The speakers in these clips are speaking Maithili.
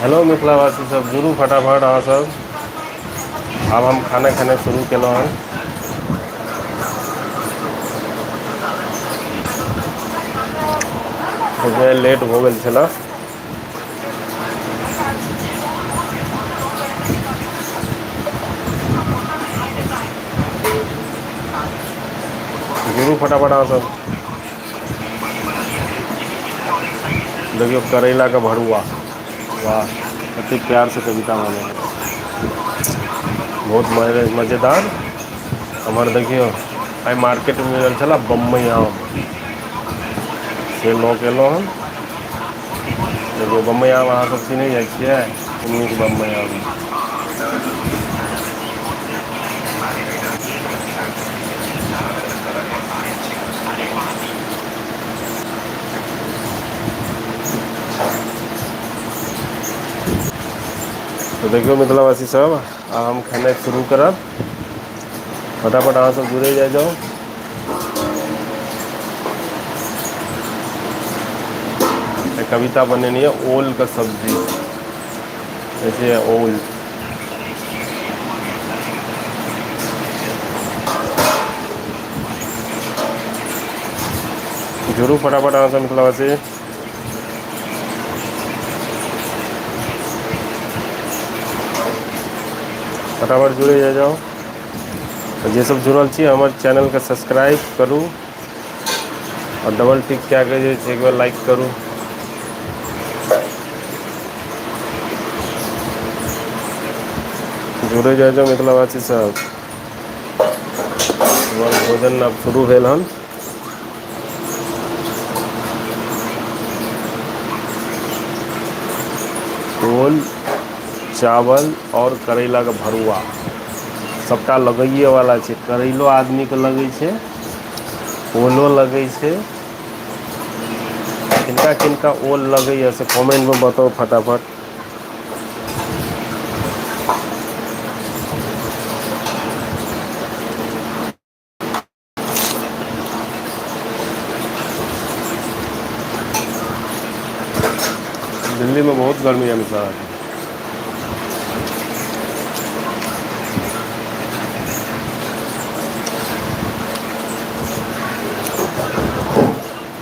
हेलो मिथिलावासी सब, जुड़ू फटाफट अहाँ सब। आब हम खाना खेनाइ शुरू केलहुँ हन। लेट भऽ गेल छलै। जुड़ू फटाफट अहाँ सब। देखियौ करैलाके भरुआ, वाह कतेक प्यारसँ कविता बनेने। बहुत मजेदार। एम्हर देखियौ आइ मार्केटमे मिलल छलै बम्बई आम, से लऽ कऽ एलहुँ हन। देखियौ बम्बई आम अहाँ सब चिन्है जाइ छियै, नीक बम्बई आम। तऽ देखियौ मिथिलावासी सब, आब हम खेनाइ शुरू करब। फटाफट अहाँ सब जुड़ै जाइ जाउ। आइ कविता बनेने यऽ ओलके सब्जी, देखियै ओल। जुड़ू फटाफट अहाँ सब मिथिलावासी। फटाफट जुड़ै जाइ जाउ। जे सब जुड़ल छी हमर चैनलके सब्सक्राइब करू आओर डबल टिक कए कऽ जे छै एक बेर लाइक करू। जुड़ै जाइ जाउ मिथिलावासी सब। हमर भोजन आब शुरू भेल हन। ओल, चावल आओर करैलाके भरुआ। सभटा लगैएवला छै, करैलो आदमीके लगै छै ओलो लगै छै। किनका किनका ओल लगैया से कमेंट मे बताउ फटाफट। दिल्लीमे बहुत गर्मी यऽ मिथिला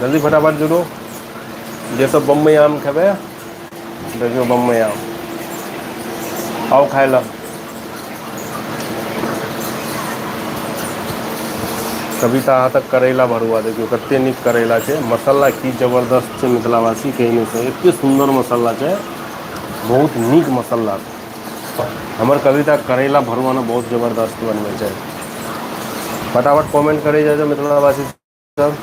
जल्दी फटाफट जुड़ू, जे सब बम्बई आम खेबै। देखियौ बम्बई आम, आउ खाय लए। कविता हाथक करैला भरुआ देखियौ कते नीक करैला छै, मसाला की जबरदस्त छै मिथिलावासी कहि नहि सकै, एते सुन्दर मसाला छै। बहुत नीक मसाला हमर कविता करैला भरुआ ने बहुत जबरदस्त बनबै छै। फटाफट कमेंट करै जाउ मिथिलावासी सब।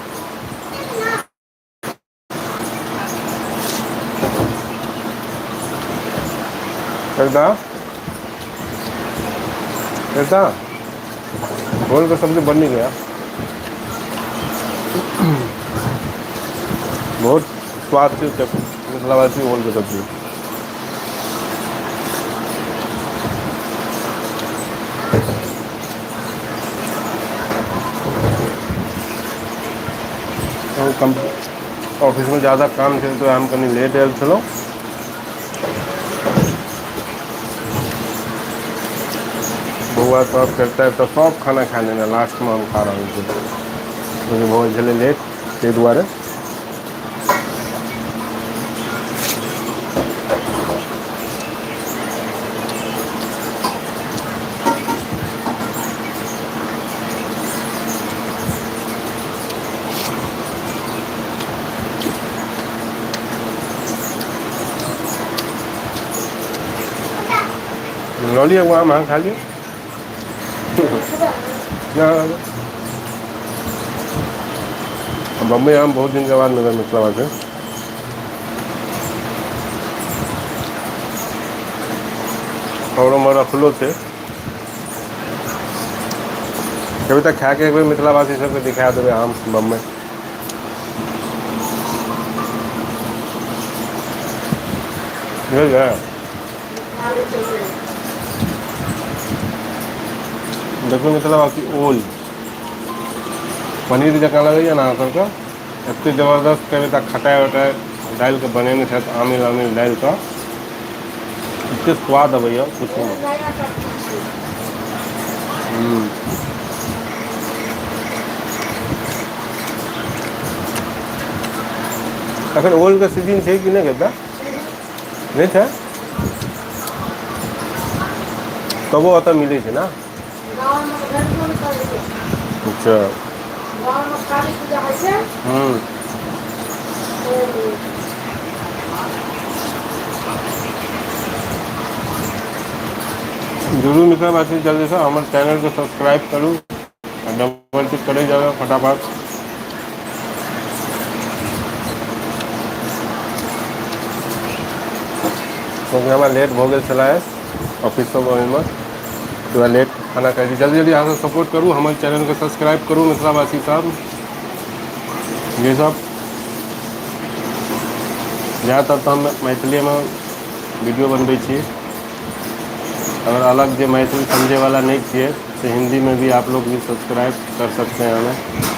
कविता, कविता ओल के सब्जी बनी गया। बहुत स्वादिष्ट मिथिलावासी ओलके सब्जी। ऑफिसमे जादा काम छै तऽ हम कनि लेट आयल छलहुँ। बौआ सब खेतै तऽ सब खाना खा लेने लास्टमे हम खा रहल छी। भऽ गेल छलै लेट ताहि दुआरे। लऽ लिअ एगो आम अहाँ खा लिअ। बम्बई आम बहुत दिनके बाद मिलल मिथिला हाट मे। आओर उम्हर रखलो छै। कभी तऽ खाकऽ एक बेर मिथिलावासी सबके दिखा देबै आम बम्बइ। बुझलियै। देखियौ मिथिलावासी ओल। पनीर जकाँ लगैए ने अहाँ सभके? एतेक जबरदस्त कविता खटाइ वटाइ डालिकऽ बनेने छथि आमिल आमिल डालि कऽ। एते स्वाद अबैया पूछू मत। नया सब्जी छै। हूँ। अखन ओलके सीजन छै कि नहि कविता? नहि छै? तबो ओतऽ मिलै छै ने? गाँवमे तऽ भेटबो नहि करै छै। अच्छा। गाँवमे काली पूजा होइ छै। हूँ। ओहिमे दुनू मिथिलावासी जल्दीसँ हमर चैनलके सब्सक्राइब करू आ डबल टिक करै जाउ फटाफट। कियाकि हमरा लेट भऽ गेल छलै ऑफिससँ अबैमे। थोड़ा लेट खाना खाइ छी, जल्दी जल्दी अहाँसभ सपोर्ट करू हमर चैनलके सब्सक्राइब करू मिथिलावासी सब। जे सब जादातर तऽ हम मैथिलीमे वीडियो बनबै छी। अगर अलग जे मैथिली समझैवला नहि छियै से हिन्दीमे भी आपलोग भी सब्सक्राइब कर सकते हैं हमें।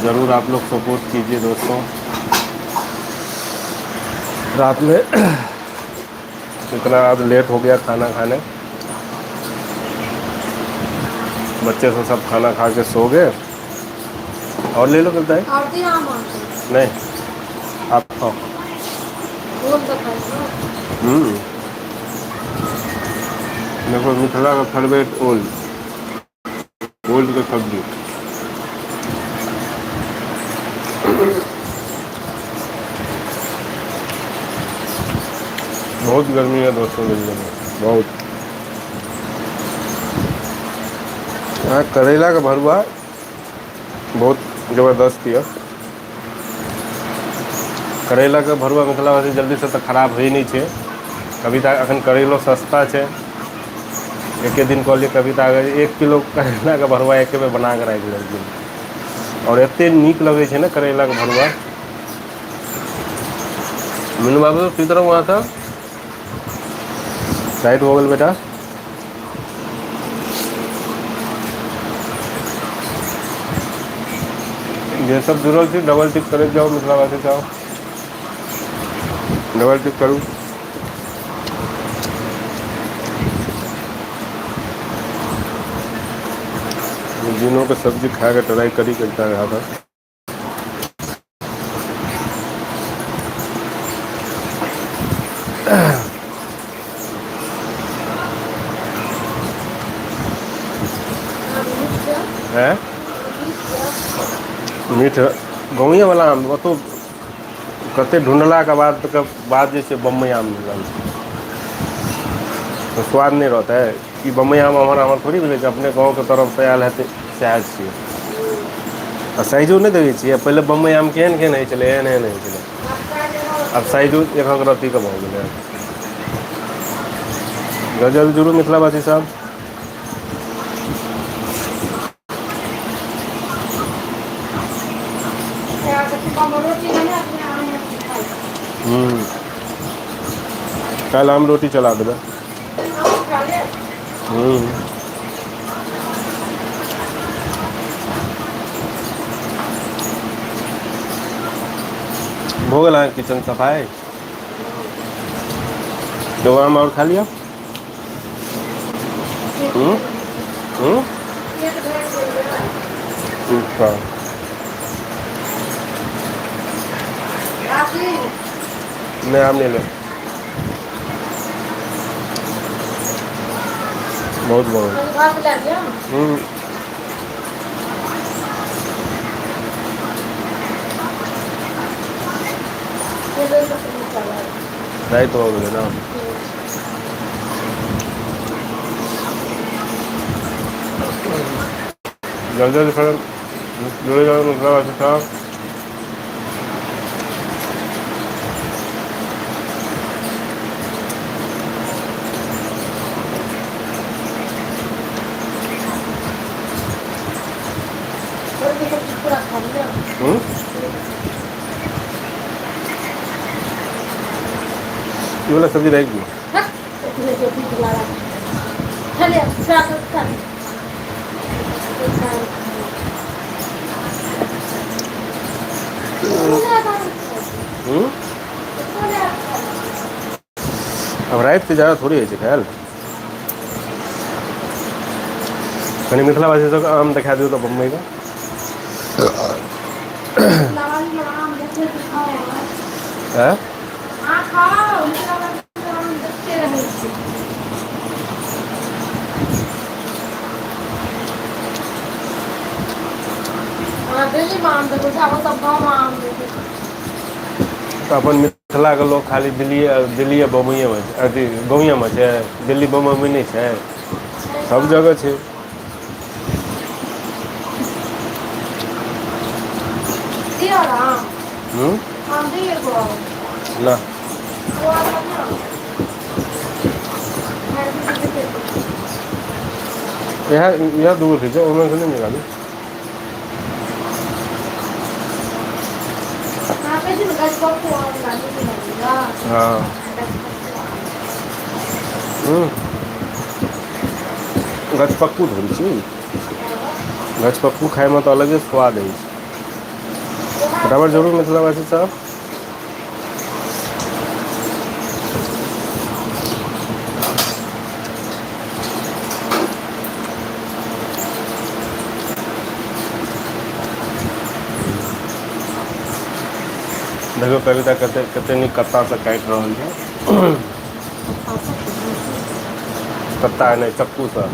जरूर आप लोग सपोर्ट कीजिए दोस्तों। रात में इतना आज लेट हो गया खाना खाने, बच्चे सब सब खाना खा के सो गए। और ले लो कविता। और दियौ आम अहाँके। नहीं, आप खाओ। ओल तऽ खाइ छौ। हम्म। देखो मिथिला के फेवरेट ओल, ओल के सब्जी। बहुत गर्मी है दोस्तों दिल्ली में, बहुत। हाँ, करैला के भरुआ बहुत जबरदस्त यऽ। करैलाके भरुआ मिथिलावासी जल्दीसँ तऽ खराब होइ नहि छै। कविता एखन करैलो सस्ता छै। एके दिन कहलियै कविता 1 किलो करैलाके भरुआ एके बेर बना कऽ राखि लेलखिन आओर एतेक नीक लगै छै ने करैलाके भरुआ। मीनू बाबू की तरफ वहाँ था? टाइट हो गेल बेटा। जे सब जुड़ल छी डबल टिक करैत जाउ मिथिलावासी सब, डबल टिक करू। दिनोके सब्जी खाके ट्राई करी कविता के हाथक। आम नीक यऽ। हैं? आम नीक यऽ। मीठ गाँवेवला आम ओतहु कते ढूँढलाके बाद के बाद जे छै बम्बइ आम मिलल। तऽ स्वाद नहि रहतै? ई बम्बइ आम एम्हर आम्हर थोड़ी भेटै छै, अपने गाँवके तरफसँ आयल हेतै सएह छियै। आ साइजो नहि देखै छियै, पहिले बम्बइ आम केहन केहन होइ छलै, एहन एहन होइ छलै। आब साइज आब साइजो एकहक रत्तीके भऽ गेलै। गजल जुड़ू मिथिलावासी सब। रोटी बना अपने आम खाइ छी। हूँ। काल्हि आम रोटी चला देबै। अहूँ खा लेब। हूँ। भऽ गेल अहाँके किचन सफाइ? एगो आम आओर खा लिअ। पेट हूँ भरि गेल। हूँ। पेट भरि गेल यऽ। अच्छा। राखी। नहि आब नहि लेब। बहुत भऽ कनि भात लए लिअ। गेल। हूँ। खेबै तऽ नहि चलत। राति भऽ गेलै ने। जल्दी जल्दी। ओल के सब्जी पूरा खा लिअ। हूँ? ई वला सब्जी राखि दियौ। हट एतने के बीज लगा खा लिअ, खा लिअ। हूँ? एको ने। आब रातिके जादा थोड़े होइ छै खायल। कनि मिथिलावासी सबके आम देखा दियौ तऽ बम्बई के। मिथिलावासी सब आम देखै छै खाउ आँय। अहाँ खाउ मिथिलावासी सब आम देखते रहै छै। अहाँ दिल्ली मे आम देखै छियै ओ सब गाँव मे आम देखै छै। तऽ अपन मिथिलाके लोक खाली दिल्लिए दिल्लिए बम्बइएमे अथी गाँवेमे छै। दिल्ली बम्बइमे नहि छै छै सब तऽ जगह छै। दिअ आम हूँ आम दिय एगो और। ना। ओ भाइजी के देते। इएह इएह दूगो छै ओहिमे सँ नहि निकालू। अहाँ कहै छी ने गछपक्कू आम हमरा नीक लगैए हँ गछपक्कू आम। हूँ। गछपक्कू थोड़ी छी हँ गछपक्कू खायमे तऽ अलगे स्वाद होइ छै। उएह फटाफट छियै जोरू मिथिलावासी सब। देखियौ कविता कते कते नीक कत्ता सँ काटि रहल छै। कत्ता नहि चक्कूसँ।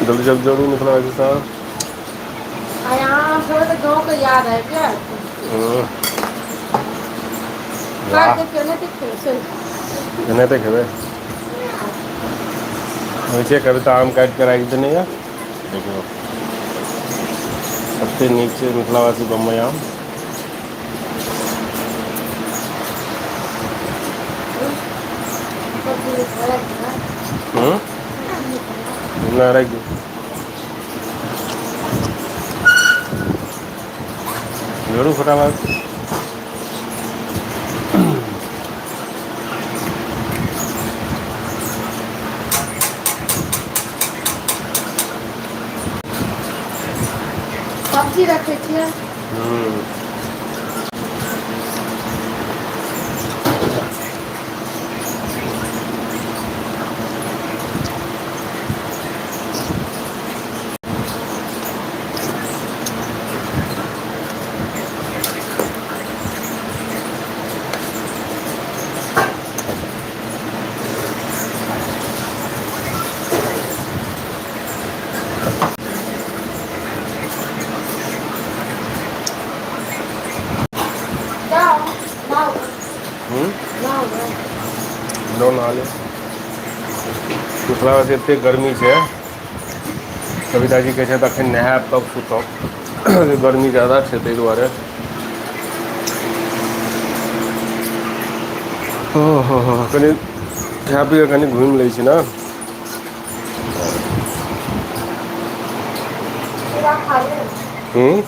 जल्दी जल्दी जोरू मिथिलावासी सब। आइ अहाँ आम खेबै तऽ गाँवके याद आबि जायत। उंह। काटि दै छियै एनाहिते खेबै सही। एनाहिते खेबै। होइ छै कविता आम काटि कऽ राखि देने यऽ देखियौ। कते नीक छै मिथिलावासी बम्बई आम। सब्जी राखि हूँ नहि राखि दियौ। जोरू फटाफट। सब्जी रखै छियै। हूँ। जाउ लाउ हूँ लाउ ने। जाउ नहा लेब। मिथिलावासी एतेक गर्मी छै। कविताजी कहै छथि अखन नहायब तब सुतब गर्मी ज्यादा छै ताहि दुआरे। हँ हँ हँ कनि खा पी कऽ कनि घुमि लै छी ने। पूरा खा लेब। हूँ।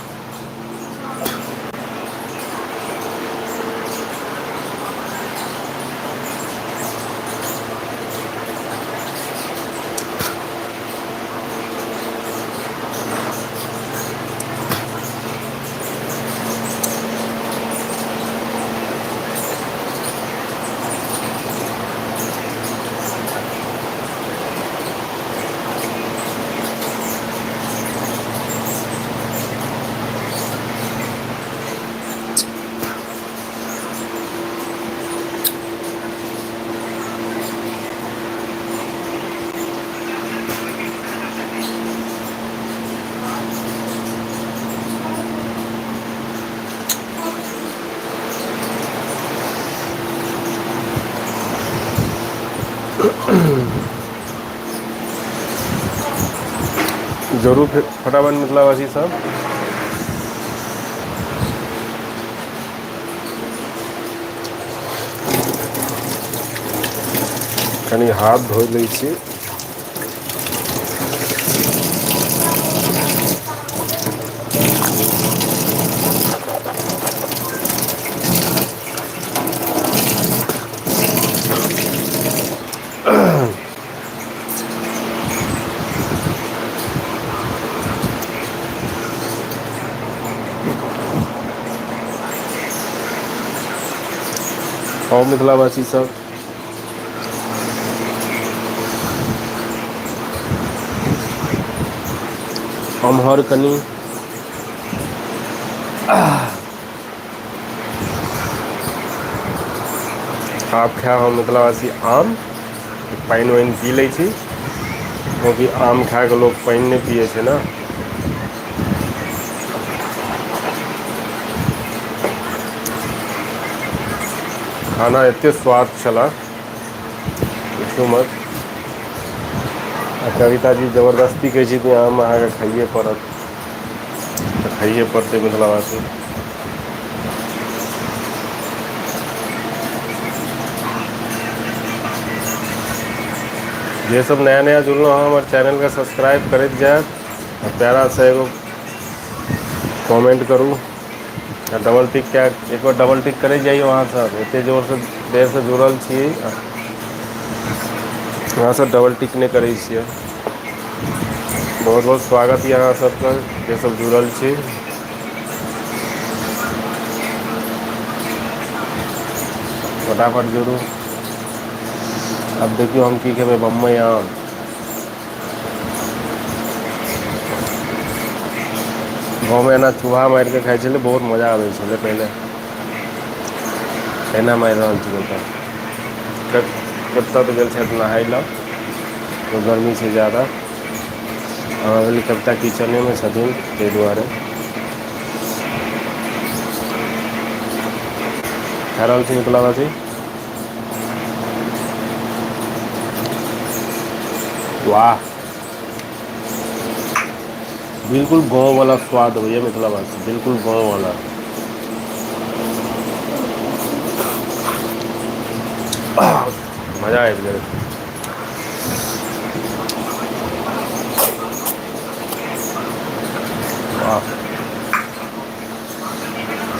जरूर फेर फटाफट मिथिलावासी सब। कनि हाथ धोय लै छी। खाउ मिथिलावासी सब। एम्हर कनि आह। आब खायब हम मिथिलावासी आम, पानि वानि पी लै छी। कियाकि आम खाय कऽ लोक पानि नहि पियै छै ने। खाना एतेक स्वाद छलय, पुछू मत। आ कविता जी जबरदस्ती कहै छथिन आम अहाँके खाइए पड़त। तऽ खाइए पड़तै मिथिलावासी। जे सब नया नया जुड़लहुँ हँ हमर चैनलके सब्सक्राइब करैत जायब आ प्यारासँ एगो कमेन्ट करू। आ डबल टिक क एक बार डबल टिक करैत जाइयौ अहाँ सब एते जोरसँ देरसँ जुड़ल छी। अहाँ सब डबल टिक नहि करै छियै। बहुत बहुत स्वागत यऽ अहाँ सबके जे सब जुड़ल छी। फटाफट जुड़ू। आब देखियौ हम की खेबै बम्बई आम। गाँवमे एना चूहा मारि कऽ खाइ छलै बहुत मजा आबै छलै पहिले। एना मारि रहल छी कतऽ तऽ गेल छथि नहाय लए। गर्मी छै जादा। हमरा भेल कविता किचनेमे छथिन ताहि दुआरे। खा रहल छी मिथिलावासी। वाह। बिलकुल गाँववला स्वाद होइया मिथिलावासी बिलकुल गाँववला। मजा आबि गेल। वाह।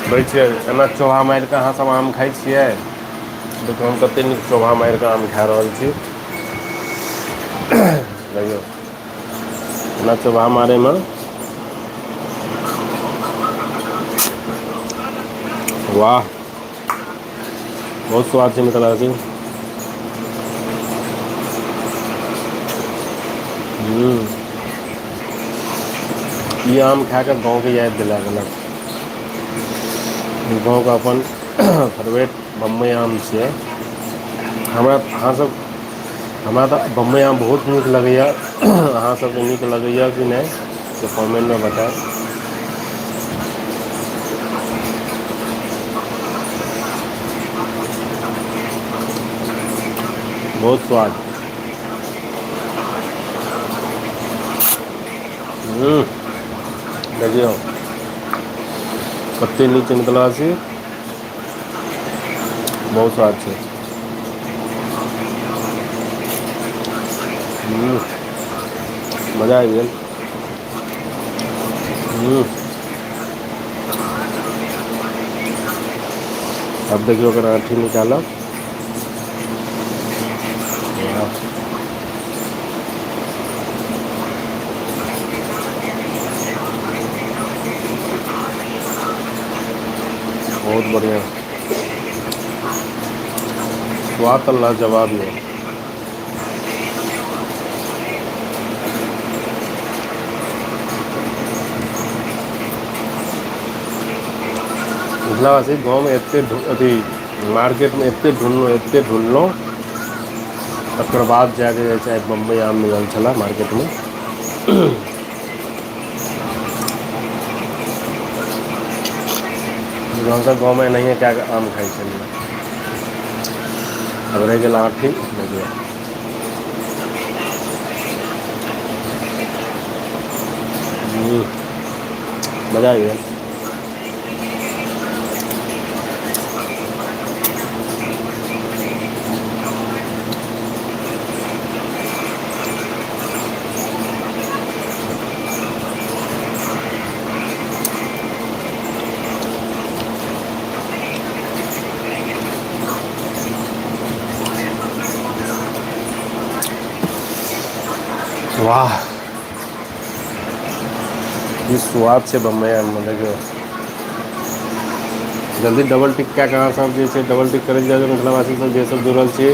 कहै छियै एना चोहा मारि कऽ अहाँसभ आम खाइ छियै? देखियौ हम कतेक नीक चोभा मारि कऽ आम खा रहल छी। देखियौ एना चोभा मारैमे वाह। बहुत स्वाद छै मिथिलावासी। हूँ। ई आम खाय कऽ गाँवके याद दिला देलक। गाँवके अपन फेवरेट बम्बई आम छियै। हमरा अहाँसभ हमरा तऽ बम्बई आम बहुत नीक लगैए अहाँसभके नीक लगैए कि नहि? से कमेंटमे बतायब। बहुत स्वाद। हूँ देखियौ। कते नीक मिथिलावासी बहुत स्वाद छै। हूँ मजा आबि गेल। हूँ। आब देखियौ एकर आँठी निकालब। बहुत बढ़िआँ। स्वाद तऽ लाजवाब यऽ। मिथिलावासी गाँवमे एते अथी मार्केटमे एते ढूँढ़लहुँ एते ढूँढ़लहुँ तकर बाद जाके जे छै बम्बइ आम मिलल छलै मार्केटमे। हमसभ गाँवमे एनाहिए कए कऽ आम खाइ छलियै। आब रहि गेल आँठी बुझलियै। हूँ मजा आबि गेल। वाह। की स्वाद छै बम्बइया आम मे देखियौ। जल्दी डबल टिक कए कऽ अहाँसभ जे छै डबल टिक करैत जाउ मिथिलावासी सब जे सब जुड़ल छी।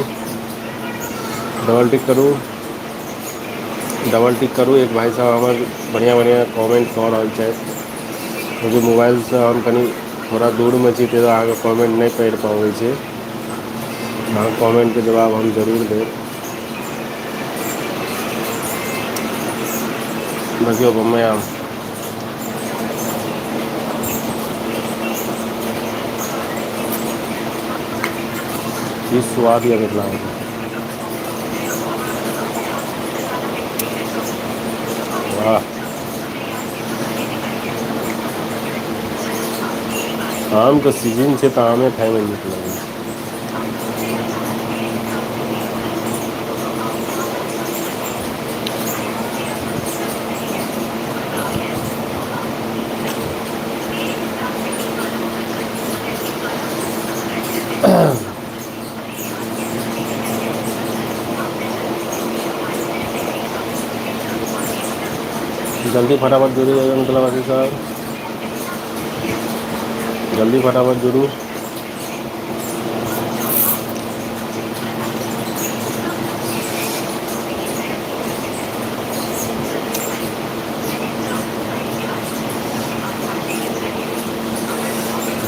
डबल टिक करू। डबल टिक करू एक भाइ साहब हमर बढ़िआँ बढ़िआँ कॉमेंट कऽ रहल छथि। चूँकि मोबाइलसँ हम कनि थोड़ा दूरमे छी ताहि दुआरे अहाँके कॉमेंट नहि पढ़ि पबै छी। अहाँके कॉमेंटके जवाब हम जरूर देब। देखियौ बम्बइया आम। की स्वाद यऽ मिथिलाके। वाह। आमके सीजन छै तऽ आमे खाइमे नीक लगै छै। जल्दी फटाफट जुड़ि जाइए मिथिलावासी सब। जल्दी फटाफट जुड़ू।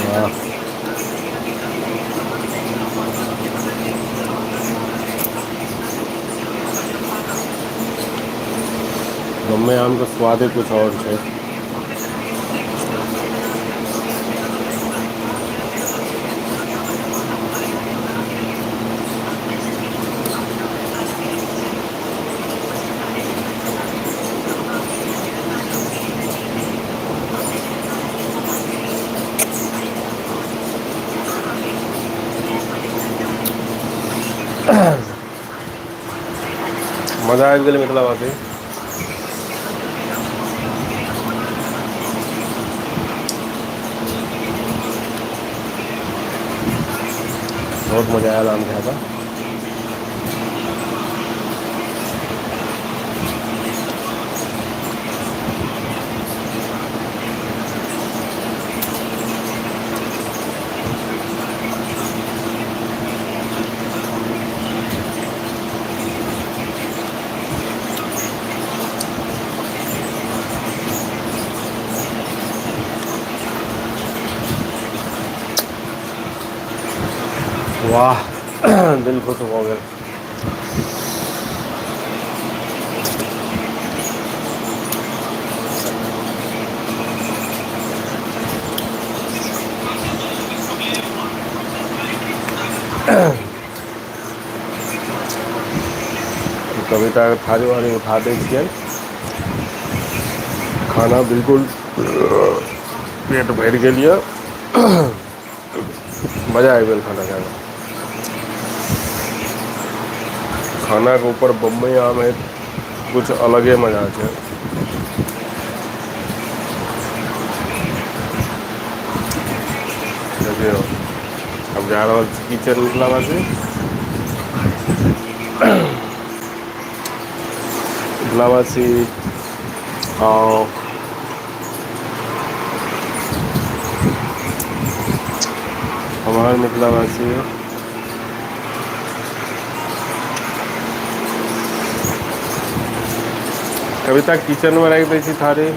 वाह। बम्बइ आमके स्वादे कुछ आओर छै। मजा आबि गेलै मिथिलावासी। बहुत मजा आयल आम खाकऽ। वाह दिल खुश भऽ गेल। कविताके थारी वारी उठा दै छियनि। खाना बिलकुल पेट भरि गेल यऽ। मजा आबि गेल खाना खाकऽ। खानाके ऊपर बम्बई आम है कुछ अलगे मजा छै। देखियौ आब जा रहल छी किचेन मिथिलावासी। मिथिलावासी आउ। हमर मिथिलावासी। कविता किचन मे राखि दै छी थारी।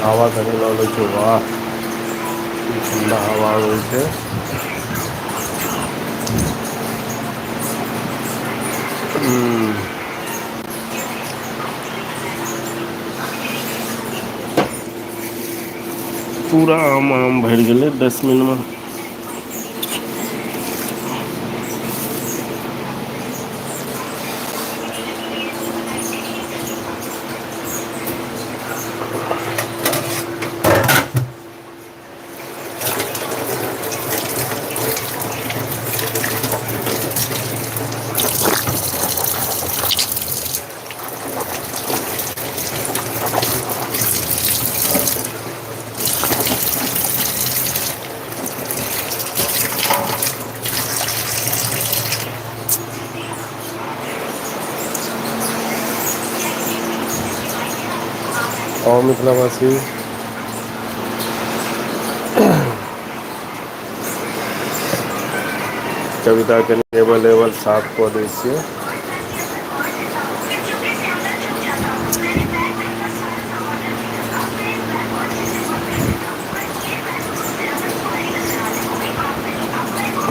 हवा कनि लऽ लै छी वाह की ठण्डा हवा आबै छै। हूँ। पूरा आम आम भरि गेलै डस्टबिनमे। आउ मिथिलावासी। कविताके लेवल लेवल साफ कऽ दै छियै।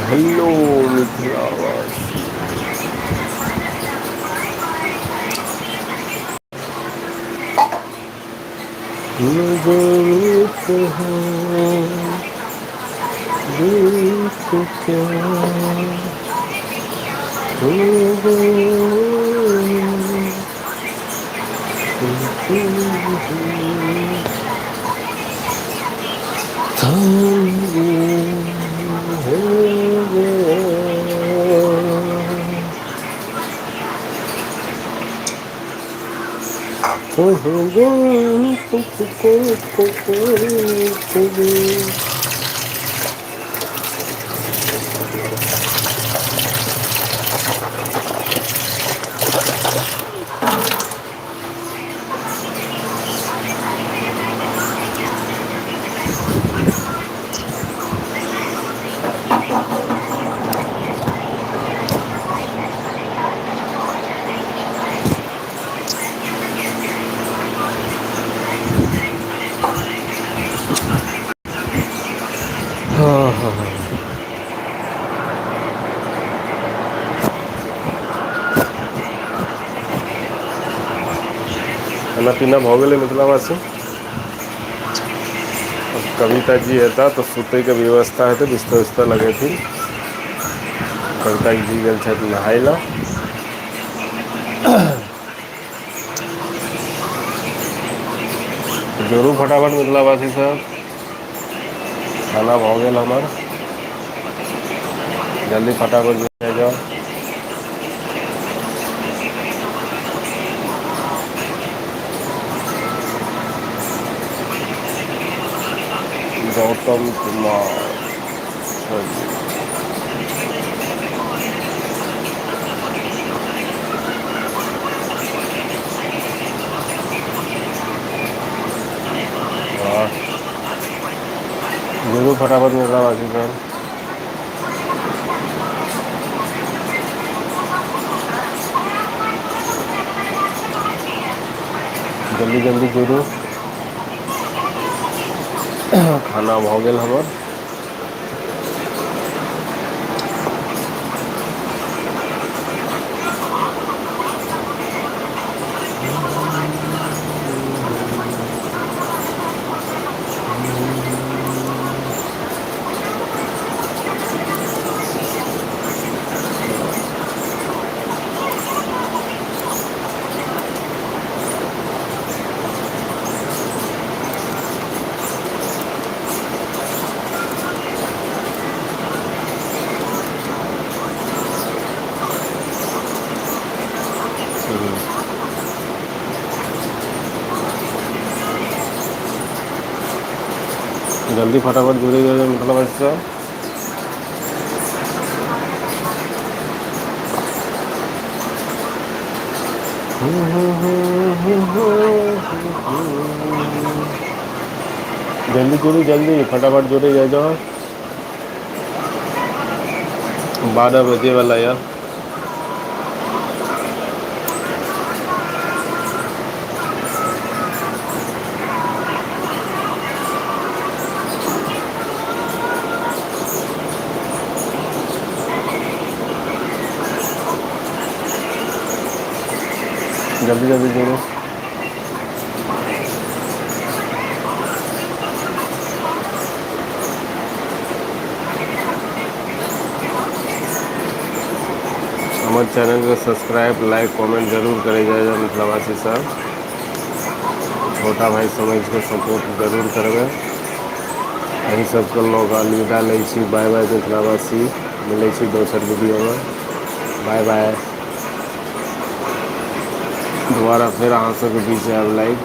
हेलो मिथिलावासी। दिल को क्या हो गया। हँ हँ हँ। खाना पीना भऽ गेलै मिथिलावासी। कविता जी एता तऽ सुतैके व्यवस्था हेतै, बिस्तर उस्तर लगेथिन। कविता जी गेल छथि नहाय ल। जरू फटाफट मिथिलावासी सब। खाना भऽ गेल हमर। जल्दी फटाफट जाइ जाउ। गौतम कुमार वाह। जरूर फटाफट मिथिलावासी सब। जल्दी जल्दी जुरू। खाना भऽ गेल हमर। जल्दी फटाफट जुड़े जाउ मिथिलावासी सब। जल्दी करू जल्दी फटाफट जुड़े जाइ जाउ। 12 बजे वाला या। जल्दी जल्दी जुड़ू। हमर चैनलके सब्सक्राइब लाइक कमेन्ट जरूर करै जाइ जाउ मिथिलावासी सब। छोटा भाइ समझिके सपोर्ट जरूर करबै। अही सबके लऽ कऽ अलविदा लै छी, बाय बाय मिथिलावासी। मिलै छी दोसर वीडियोमे, बाय बाय। दोबारा फेर अहाँ सबके बीच आयब लाइव।